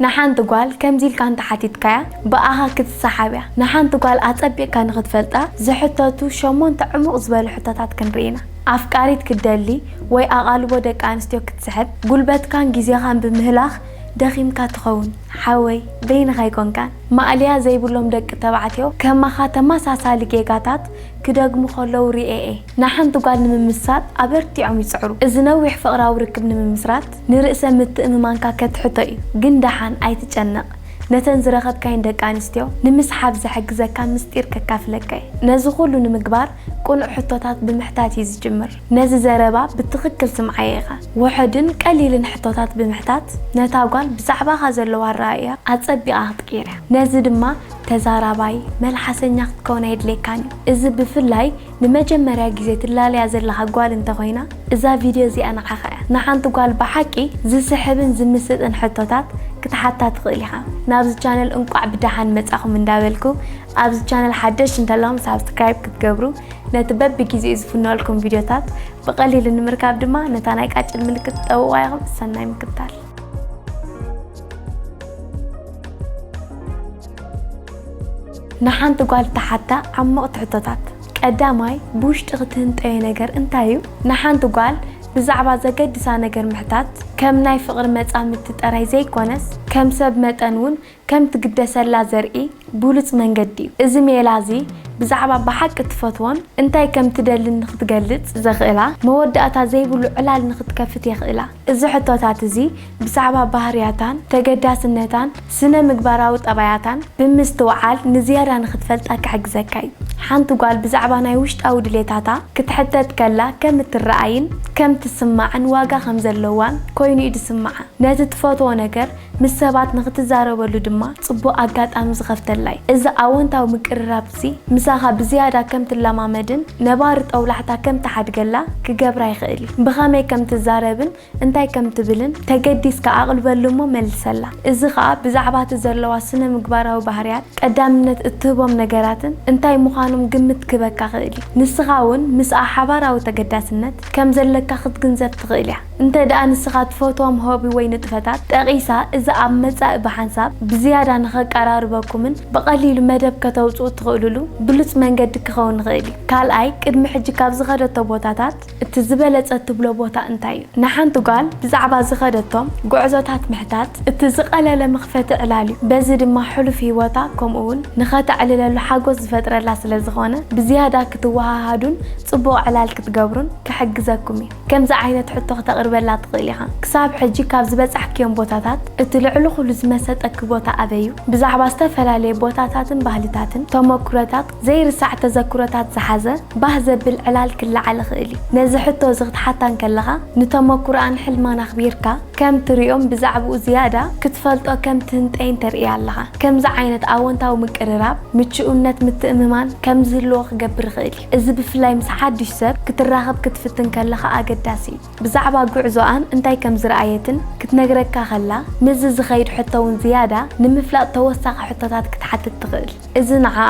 ንሓንቲ ጓል ከምዚ ኢልካ እንተሓቲትካያ፣ ብኣኻ ክትሰሓብ እያ። ንሓንቲ ጓል ኣጸቢቕካ ንኽትፈልጣ ዝሕተቱ ሸሞንተ ዕሙቕ ዝበሉ ሕቶታት ክንርኢ ኢና። ኣፍቃሪት ክትደሊ ወይ ኣቓልቦ ደቂ ኣንስትዮ ክትስሕብ፣ ጉልበትካን ግዜኻን ብምህላኽ ደኺምካ ትኸውን። ሓወይ፣ በይንኻ ኣይኮንካን። ማእለያ ዘይብሎም ደቂ ተባዕትዮ ከማኻ ተመሳሳሊ ጌጋታት ክደግሙ ከለዉ ርእየ እየ። ንሓንቲ ጓል ንምምሳጥ ኣበርቲዖም ይጽዕሩ። እዚ ነዊሕ ፍቕራዊ ርክብ ንምምስራት ንርእሰ ምትእምማንካ ከትሕቶ እዩ። ግን ደሓን ኣይትጨነቕ። ነተን ዝረኸብካየን ደቂ ኣንስትዮ ንምስሓብ ዝሕግዘካ ምስጢር ከካፍለካ እየ። ነዚ ኩሉ ንምግባር ቅኑዕ ሕቶታት ብምሕታት እዩ ዝጅምር። ነዚ ዘረባ ብትኽክል ስምዓዮ ኢኻ። ውሑድን ቀሊልን ሕቶታት ብምሕታት ነታ ጓል ብዛዕባኻ ዘለዋ ኣረኣእያ ኣጸቢቓ ክትቅይር እያ። ነዚ ድማ ተዛራባይ፣ መልሓሰኛ ክትከውን ኣየድልየካን እዩ። እዚ ብፍላይ ንመጀመርያ ግዜ ትላለያ ዘለኻ ጓል እንተኾይና፣ እዛ ቪድዮ እዚኣ ንዓኻ እያ። ንሓንቲ ጓል ብሓቂ ዝስሕብን ዝምስጥን ሕቶታት ክትሓታ ትኽእል ኢኻ። ናብዚ ቻነል እንቋዕ ብደሓን መጻኹም እንዳበልኩ፣ ኣብዚ ቻነል ሓደሽቲ እንተለኹም ሳብስክራይብ ክትገብሩ፣ ነቲ በብግዜኡ ዝፍነወልኩም ቪድዮታት ብቐሊሉ ንምርካብ ድማ ነታ ናይ ቃጭል ምልክት ጠውቑዋ ኢኹም። ሰናይ ምክትታል። ንሓንቲ ጓል ተሓታ ዓሞቕቲ ሕቶታት። ቀዳማይ፣ ብውሽጢ ክትህንጠዮ ነገር እንታይ እዩ? ንሓንቲ ጓል ብዛዕባ ዘገድሳ ነገር ምሕታት ከም ናይ ፍቕሪ መጻምድቲ ጥራይ ዘይኮነስ፣ ከም ሰብ መጠን እውን ከም ትግደሰላ ዘርኢ ብሉጽ መንገዲ እዩ። እዚ ሜላ እዚ ብዛዕባ ብሓቂ ትፈትዎን እንታይ ከም ትደልን ንኽትገልጽ ዘኽእላ መወዳእታ ዘይብሉ ዕላል ንኽትከፍት የኽእላ። እዚ ሕቶታት እዚ ብዛዕባ ባህርያታን ተገዳስነታን ስነ ምግባራዊ ጠባያታን ብምስትውዓል ንዝያዳ ንኽትፈልጣ ክሕግዘካ እዩ። ሓንቲ ጓል ብዛዕባ ናይ ውሽጣዊ ድሌታታ ክትሕተት ከላ ከም እትረኣይን ከም ትስማዕን ዋጋ ከም ዘለዋን ኮይኑ እዩ ዝስምዓ። ነቲ ትፈትዎ ነገር ምስ ሰባት ንኽትዛረበሉ ድማ ጽቡቕ ኣጋጣሚ ዝኸፍተላ እዩ። እዚ ኣወንታዊ ምቅርራብ እዚ ምሳኻ ብዝያዳ ከም ትለማመድን ነባሪ ጠውላሕታ ከም ትሓድገላ ክገብራ ይኽእል እዩ። ብኸመይ ከም ትዛረብን እንታይ ከም ትብልን ተገዲስካ ኣቕልበሉ እሞ መልሰላ። እዚ ኸኣ ብዛዕባ እቲ ዘለዋ ስነ ምግባራዊ ባህርያት ቀዳምነት እትህቦም ነገራትን እንታይ ምዃኖም ግምት ክህበካ ክእል እዩ። ንስኻ እውን ምስኣ ሓባራዊ ተገዳስነት ከም ዘለካ ክትግንዘብ ትኽእል እያ። እንተ ደኣ ንስኻ ትፈትዎም ሆቢ ወይ ንጥፈታት ጠቒሳ፣ እዚ ኣብ መጻኢ ብሓንሳብ ብዝያዳ ንኸቀራርበኩምን ብቐሊሉ መደብ ከተውጽኡ እትኽእሉሉ ብሉጽ መንገዲ ክኸውን ይኽእል እዩ። ካልኣይ፣ ቅድሚ ሕጂ ካብ ዝኸደቶ ቦታታት እቲ ዝበለጸ ትብሎ ቦታ እንታይ እዩ? ንሓንቲ ጓል ብዛዕባ ዝኸደቶም ጉዕዞታት ምሕታት እቲ ዝቐለለ መኽፈቲ ዕላል እዩ። በዚ ድማ ሕሉፍ ህይወታ ከምኡ እውን ንኸተዕልለሉ ሓጎስ ዝፈጥረላ ስለ ዝኾነ፣ ብዝያዳ ክትወሃሃዱን ጽቡቕ ዕላል ክትገብሩን ክሕግዘኩም እዩ። ከምዚ ዓይነት ሕቶ ክተቕርበላ ትኽእል ኢኻ። ክሳብ ሕጂ ካብ ዝበጻሕክዮም ቦታታት እቲ ልዕሊ ኩሉ ዝመሰጠኪ ቦታ ኣበይ እዩ? ብዛዕባ ዝተፈላለየ ቦታታትን ባህልታትን ተመኩሮታት ዘይርሳዕ ተዘክሮታት ዝሓዘ ባህ ዘብል ዕላል ክለዓል ይኽእል እዩ። ነዚ ሕቶ እዚ ክትሓታ እንከለኻ፣ ንተመኩሮኣን ሕልማን ኣኽቢርካ ከም ትሪኦም ብዛዕባኡ ዝያዳ ክትፈልጦ ከም ትህንጠይን ተርእያ ኣለኻ። ከምዚ ዓይነት ኣወንታዊ ምቅርራብ፣ ምቹእነት፣ ምትእምማን ከም ዝህልዎ ክገብር ይኽእል እዩ። እዚ ብፍላይ ምስ ሓድሽ ሰብ ክትራኸብ ክትፍትን ከለኻ ኣገዳሲ እዩ። ብዛዕባ ጉዕዞኣን እንታይ ከም ዝረኣየትን ክትነግረካ ከላ፣ ምስዚ ዝኸይድ ሕቶ እውን ዝያዳ ንምፍላጥ ተወሳኺ ሕቶታት ክትሓትት ትኽእል። እዚ ንዓኣ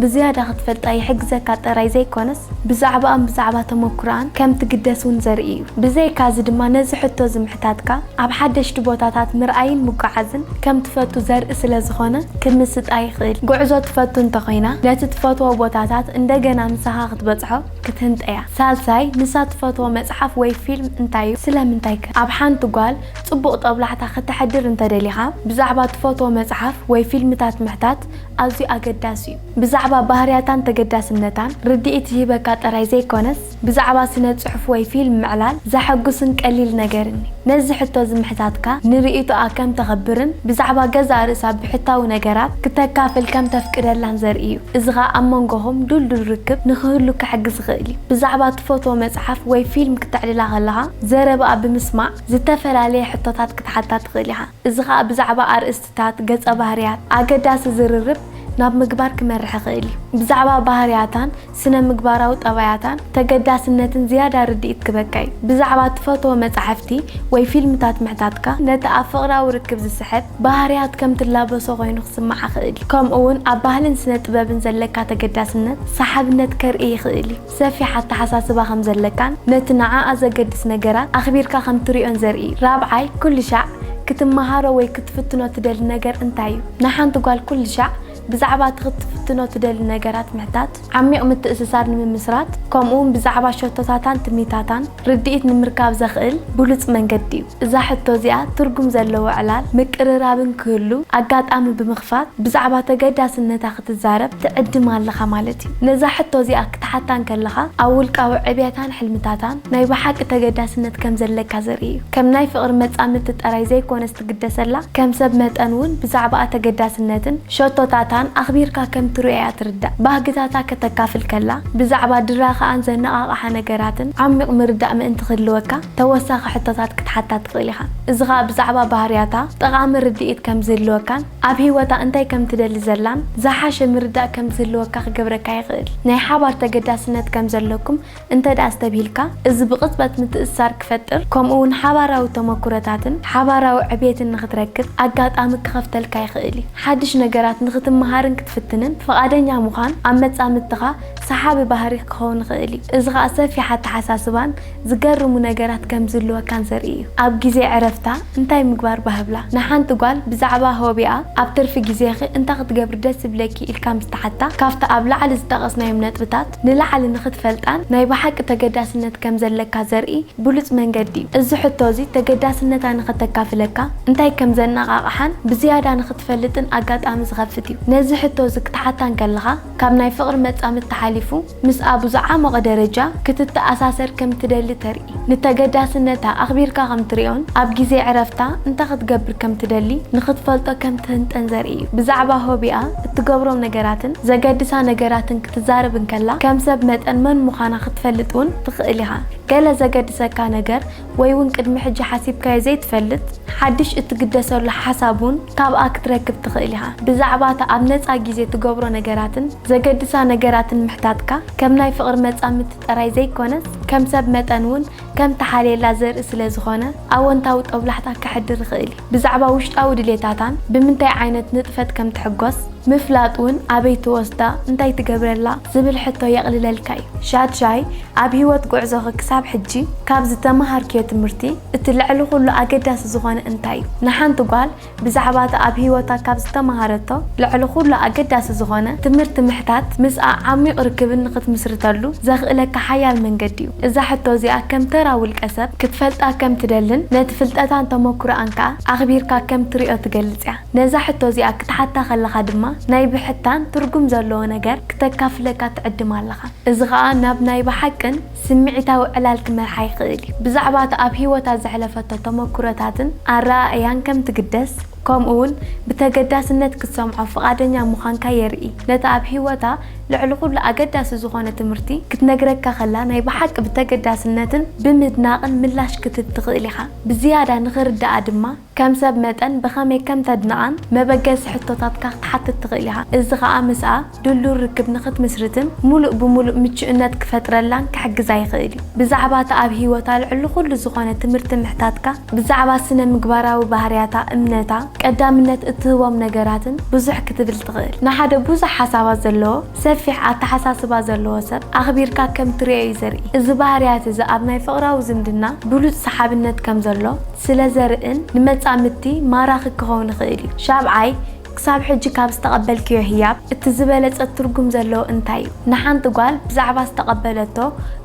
ብዝያዳ ክትፈልጣ ይሕግዘካ ጥራይ ዘይኮነስ፣ ብዛዕባኣን ብዛዕባ ተመኩሮኣን ከም ትግደስ እውን ዘርኢ እዩ። ብዘይካዚ ድማ ነዚ ሕቶ እዚ ምሕታትካ ኣብ ሓደሽቲ ቦታታት ምርኣይን ምጉዓዝን ከም ትፈቱ ዘርኢ ስለ ዝኾነ ክምስጣ ይኽእል። ጉዕዞ ትፈቱ እንተኾይና፣ ነቲ ትፈትዎ ቦታታት እንደገና ምሳኻ ክትበጽሖ ክትህንጠያ። ሳልሳይ፣ ንሳ ትፈትዎ መጽሓፍ ወይ ፊልም እንታይ እዩ? ስለምንታይ ከ? ኣብ ሓንቲ ጓል ጽቡቕ ጦብላሕታ ከተሕድር እንተደሊኻ፣ ብዛዕባ ትፈትዎ መጽሓፍ ወይ ፊልምታት ምሕታት ኣዝዩ ኣገዳሲ እዩ። ብዛዕባ ባህርያታን ተገዳስነታን ርድኢት ይህበካ ጥራይ ዘይኮነስ፣ ብዛዕባ ስነ ጽሑፍ ወይ ፊልም ምዕላል ዘሐጉስን ቀሊል ነገርን እዩ። ነዚ ሕቶ እዚ ምሕታትካ ንርእይቶኣ ከም ተኽብርን ብዛዕባ ገዛእ ርእሳ ብሕታዊ ነገራት ክተካፍል ከም ተፍቅደላን ዘርኢ እዩ። እዚ ኸኣ ኣብ መንጎኹም ድልዱል ርክብ ንኽህሉ ክሕግዝ ይኽእል እዩ። ብዛዕባ ትፈትዎ መጽሓፍ ወይ ፊልም ክተዕልላ ከለኻ፣ ዘረባኣ ብምስማዕ ዝተፈላለየ ሕቶታት ክትሓታ ትኽእል ኢኻ። እዚ ኸኣ ብዛዕባ ኣርእስትታት፣ ገጸ ባህርያት፣ ኣገዳሲ ዝርርብ ናብ ምግባር ክመርሕ ይኽእል እዩ። ብዛዕባ ባህርያታን ስነ ምግባራዊ ጠባያታን ተገዳስነትን ዝያዳ ርድኢት ክበካ እዩ። ብዛዕባ ትፈትዎ መጻሕፍቲ ወይ ፊልምታት ምሕታትካ ነቲ ኣብ ፍቕራዊ ርክብ ዝስሕብ ባህርያት ከም ትላበሶ ኮይኑ ክስምዓ ክእል እዩ። ከምኡ እውን ኣብ ባህልን ስነ ጥበብን ዘለካ ተገዳስነት ሰሓብነት ከርኢ ይኽእል እዩ። ሰፊሕ ኣተሓሳስባ ከም ዘለካን ነቲ ንዓኣ ዘገድስ ነገራት ኣኽቢርካ ከም ትሪኦን ዘርኢ እዩ። ራብዓይ፣ ኩሉ ሻዕ ክትመሃሮ ወይ ክትፍትኖ ትደሊ ነገር እንታይ እዩ? ንሓንቲ ጓል ኩሉ ሻዕ ብዛዕባ እቲ ክትፍትኖ ትደሊ ነገራት ምሕታት፣ ዓሚቕ ምትእስሳር ንምምስራት፣ ከምኡውን ብዛዕባ ሸቶታታን ትምኒታታን ርድኢት ንምርካብ ዘኽእል ብሉጽ መንገዲ እዩ። እዛ ሕቶ እዚኣ ትርጉም ዘለዎ ዕላል ምቅርራብን ክህሉ ኣጋጣሚ ብምኽፋት፣ ብዛዕባ ተገዳስነታ ክትዛረብ ትዕድም ኣለኻ ማለት እዩ። ነዛ ሕቶ እዚኣ ክትሓታ እንከለኻ፣ ኣብ ውልቃዊ ዕብየታን ሕልምታታን ናይ ብሓቂ ተገዳስነት ከም ዘለካ ዘርኢ እዩ። ከም ናይ ፍቕሪ መጻምድቲ ጥራይ ዘይኮነስ ትግደሰላ፣ ከም ሰብ መጠን እውን ብዛዕባኣ ተገዳስነትን ሸቶታታን ኣኽቢርካ ከም ትርእዮ እያ ትርዳእ። ባህግታታ ከተካፍል ከላ፣ ብዛዕባ ድራኸኣን ዘነቓቕሓ ነገራትን ዓሚቕ ምርዳእ ምእንቲ ክህልወካ፣ ተወሳኺ ሕቶታት ክትሓታ ትኽእል ኢኻ። እዚ ኸኣ ብዛዕባ ባህርያታ ጠቓሚ ርድኢት ከም ዝህልወካን ኣብ ህይወታ እንታይ ከም ትደሊ ዘላን ዝሓሸ ምርዳእ ከም ዝህልወካ ክገብረካ ይኽእል። ናይ ሓባር ተገዳስነት ከም ዘለኩም እንተ ደኣ ኣስተብሂልካ፣ እዚ ብቕጽበት ምትእስሳር ክፈጥር፣ ከምኡ እውን ሓባራዊ ተመኩሮታትን ሓባራዊ ዕብየትን ንኽትረክብ ኣጋጣሚ ክኸፍተልካ ይኽእል እዩ። ሓድሽ ነገራት ንኽትመሃርን ክትፍትንን ፍቓደኛ ምዃን ኣብ መጻምድትኻ ሰሓቢ ባህሪ ክኸውን ይኽእል እዩ። እዚ ኸኣ ሰፊሕ ኣተሓሳስባን ዝገርሙ ነገራት ከም ዝህልወካን ዘርኢ እዩ። ኣብ ግዜ ዕረፍታ እንታይ ምግባር ባህብላ? ንሓንቲ ጓል ብዛዕባ ሆቢኣ ኣብ ትርፊ ግዜኺ እንታይ ክትገብሪ ደስ ይብለኪ ኢልካ ምስ ተሓታ፣ ካብቲ ኣብ ላዕሊ ዝጠቐስናዮም ነጥብታት ንላዕሊ ንኽትፈልጣን ናይ ብሓቂ ተገዳስነት ከም ዘለካ ዘርኢ ብሉጽ መንገዲ እዩ። እዚ ሕቶ እዚ ተገዳስነታ ንኸተካፍለካ፣ እንታይ ከም ዘነቓቕሓን ብዝያዳ ንኽትፈልጥን ኣጋጣሚ ዝኸፍት እዩ። ነዚ ሕቶ እዚ ክትሓታ እንከለኻ፣ ካብ ናይ ፍቕሪ መጻምድቲ ሓሊፉ ምስኣ ብዝዓሞቐ ደረጃ ክትተኣሳሰር ከም ትደሊ ተርኢ። ንተገዳስነታ ኣኽቢርካ ከም ትሪኦን ኣብ ግዜ ዕረፍታ እንታይ ክትገብር ከም ትደሊ ንኽትፈልጦ ከም ትህንጠን ዘርኢ እዩ። ብዛዕባ ሆቢኣ እትገብሮም ነገራትን ዘገድሳ ነገራትን ክትዛረብ እንከላ፣ ከም ሰብ መጠን መን ምዃና ክትፈልጥ እውን ትኽእል ኢኻ። ገለ ዘገድሰካ ነገር ወይ እውን ቅድሚ ሕጂ ሓሲብካዮ ዘይትፈልጥ ሓድሽ እትግደሰሉ ሓሳብ እውን ካብኣ ክትረክብ ትኽእል ኢኻ። ብዛዕባ እታ ኣብ ነጻ ግዜ ትገብሮ ነገራትን ዘገድሳ ነገራትን ምሕታትካ፣ ከም ናይ ፍቕሪ መጻምድቲ ጥራይ ዘይኮነስ፣ ከም ሰብ መጠን እውን ከም ትሓልየላ ዘርኢ ስለ ዝኾነ፣ ኣወንታዊ ጦብላሕታ ከሕድር ይኽእል እዩ። ብዛዕባ ውሽጣዊ ድሌታታን ብምንታይ ዓይነት ንጥፈት ከም ትሕጎስ ምፍላጥ እውን ኣበይ ትወስዳ፣ እንታይ ትገብረላ ዝብል ሕቶ የቕልለልካ እዩ። ሻድሻይ፣ ኣብ ህይወት ጉዕዞኺ ክሳብ ሕጂ ካብ ዝተመሃርክዮ ትምህርቲ እቲ ልዕሊ ኩሉ ኣገዳሲ ዝኾነ እንታይ እዩ? ንሓንቲ ጓል ብዛዕባ እቲ ኣብ ህይወታ ካብ ዝተመሃረቶ ልዕሊ ኩሉ ኣገዳሲ ዝኾነ ትምህርቲ ምሕታት ምስኣ ዓሚቕ ርክብን ንኽትምስርተሉ ዘኽእለካ ሓያል መንገዲ እዩ። እዛ ሕቶ እዚኣ ከም ተራ ውልቀ ሰብ ክትፈልጣ ከም ትደልን ነቲ ፍልጠታን ተመኩሮኣን ከኣ ኣኽቢርካ ከም ትሪኦ ትገልጽ እያ። ነዛ ሕቶ እዚኣ ክትሓታ ከለኻ ድማ ናይ ብሕታን ትርጉም ዘለዎ ነገር ክተካፍለካ ትዕድም ኣለኻ። እዚ ኸኣ ናብ ናይ ብሓቅን ስምዒታዊ ዕላል ክመርሓ ይኽእል እዩ። ብዛዕባ እቲ ኣብ ህይወታ ዘሕለፈቶ ተመኩሮታትን ኣረኣእያን ከም ትግደስ፣ ከምኡ እውን ብተገዳስነት ክትሰምዖ ፍቓደኛ ምዃንካ የርኢ። ነቲ ኣብ ህይወታ ልዕሊ ኩሉ ኣገዳሲ ዝኾነ ትምህርቲ ክትነግረካ ከላ፣ ናይ ብሓቂ ብተገዳስነትን ብምድናቕን ምላሽ ክትህብ ትኽእል ኢኻ። ብዝያዳ ንኽርድኣ ድማ፣ ከም ሰብ መጠን ብኸመይ ከም ተድንቓን መበገሲ ሕቶታትካ ክትሓትት ትኽእል ኢኻ። እዚ ኸኣ ምስኣ ድሉው ርክብ ንኽትምስርትን ምሉእ ብምሉእ ምቹእነት ክፈጥረላን ክሕግዛ ይኽእል እዩ። ብዛዕባ እቲ ኣብ ህይወታ ልዕሊ ኩሉ ዝኾነ ትምህርቲ ምሕታትካ፣ ብዛዕባ ስነ ምግባራዊ ባህርያታ፣ እምነታ፣ ቀዳምነት እትህቦም ነገራትን ብዙሕ ክትብል ትኽእል። ንሓደ ብዙሕ ሓሳባት ዘለዎ፣ ሰፊሕ ኣተሓሳስባ ዘለዎ ሰብ ኣኽቢርካ ከም ትርእዮ እዩ ዘርኢ። እዚ ባህርያት እዚ ኣብ ናይ ፍቕራዊ ዝምድና ብሉጽ ሰሓብነት ከም ዘሎ ስለ ዘርእን ንመጻምድቲ ማራኺ ክኸውን ይኽእል እዩ። ሻብዓይ፣ ክሳብ ሕጂ ካብ ዝተቐበልክዮ ህያብ እቲ ዝበለጸ ትርጉም ዘለዎ እንታይ እዩ? ንሓንቲ ጓል ብዛዕባ ዝተቐበለቶ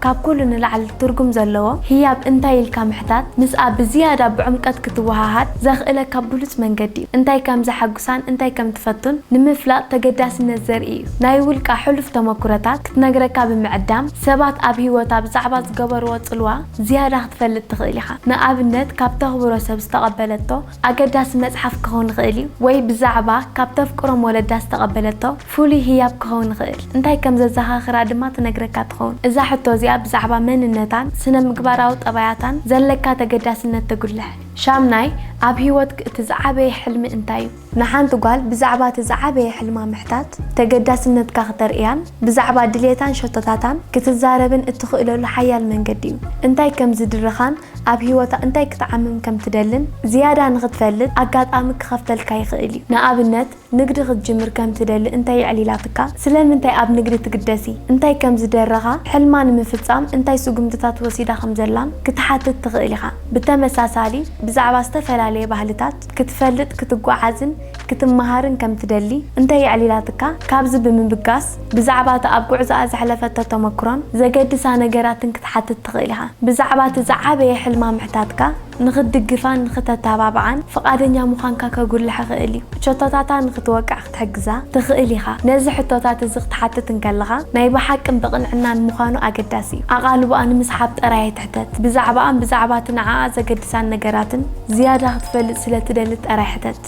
ካብ ኩሉ ንላዕሊ ትርጉም ዘለዎ ህያብ እንታይ ኢልካ ምሕታት፣ ምስኣ ብዝያዳ ብዕምቀት ክትወሃሃድ ዘኽእለካ ብሉጽ መንገዲ እዩ። እንታይ ከም ዘሐጉሳን እንታይ ከም ትፈቱን ንምፍላጥ ተገዳስነት ዘርኢ እዩ። ናይ ውልቃ ሕሉፍ ተመኩሮታት ክትነግረካ ብምዕዳም፣ ሰባት ኣብ ህይወታ ብዛዕባ ዝገበርዎ ጽልዋ ዝያዳ ክትፈልጥ ትኽእል ኢኻ። ንኣብነት፣ ካብ ተኽብሮ ሰብ ዝተቐበለቶ ኣገዳሲ መጽሓፍ ክኸውን ይኽእል እዩ፣ ወይ ብዛዕባ ካብ ተፍቅሮም ወለዳ ዝተቐበለቶ ፍሉይ ህያብ ክኸውን ይኽእል። እንታይ ከም ዘዘኻኽራ ድማ ትነግረካ ትኸውን። እዛ ሕቶ እዚኣ ብዛዕባ መንነታን ስነ ምግባራዊ ጠባያታን ዘለካ ተገዳስነት ተጉልሕ። ሻምናይ፣ ኣብ ህይወትኪ እቲ ዝዓበየ ሕልሚ እንታይ እዩ? ንሓንቲ ጓል ብዛዕባ እቲ ዝዓበየ ሕልማ ምሕታት፣ ተገዳስነትካ ክተርእያን ብዛዕባ ድሌታን ሸቶታታን ክትዛረብን እትኽእለሉ ሓያል መንገዲ እዩ። እንታይ ከም ዝድርኻን ኣብ ህይወታ እንታይ ክትዓምም ከም ትደልን ዝያዳ ንኽትፈልጥ ኣጋጣሚ ክኸፍተልካ ይኽእል እዩ። ንኣብነት፣ ንግዲ ክትጅምር ከም ትደሊ እንተ የዕሊላትካ፣ ስለምንታይ ኣብ ንግዲ ትግደሲ? እንታይ ከም ዝደረኻ? ሕልማ ንምፍጻም እንታይ ስጉምትታት ወሲዳ ከም ዘላን ክትሓትት ትኽእል ኢኻ። ብተመሳሳሊ፣ ብዛዕባ ዝተፈላለየ ባህልታት ክትፈልጥ፣ ክትጓዓዝን ክትመሃርን ከም ትደሊ እንተ የዕሊላትካ፣ ካብዚ ብምብጋስ ብዛዕባ እቲ ኣብ ጉዕዞኣ ዘሕለፈቶ ተመክሮን ዘገድሳ ነገራትን ክትሓትት ትኽእል ኢኻ። ብዛዕባ እቲ ዝዓበየ ሕልማ ምሕታትካ ንኽትድግፋን ንኽተተባብዓን ፍቓደኛ ምዃንካ ከጉልሕ ይኽእል እዩ። ሸቶታታ ንኽትወቅዕ ክትሕግዛ ትኽእል ኢኻ። ነዚ ሕቶታት እዚ ክትሓትት እንከለኻ ናይ ብሓቅን ብቕንዕናን ምዃኑ ኣገዳሲ እዩ። ኣቓልቦኣ ንምስሓብ ጥራይ ኣይትሕተት። ብዛዕባኣን ብዛዕባ እቲ ንዓኣ ዘገድሳን ነገራትን ዝያዳ ክትፈልጥ ስለ ትደሊ ጥራይ ሕተት።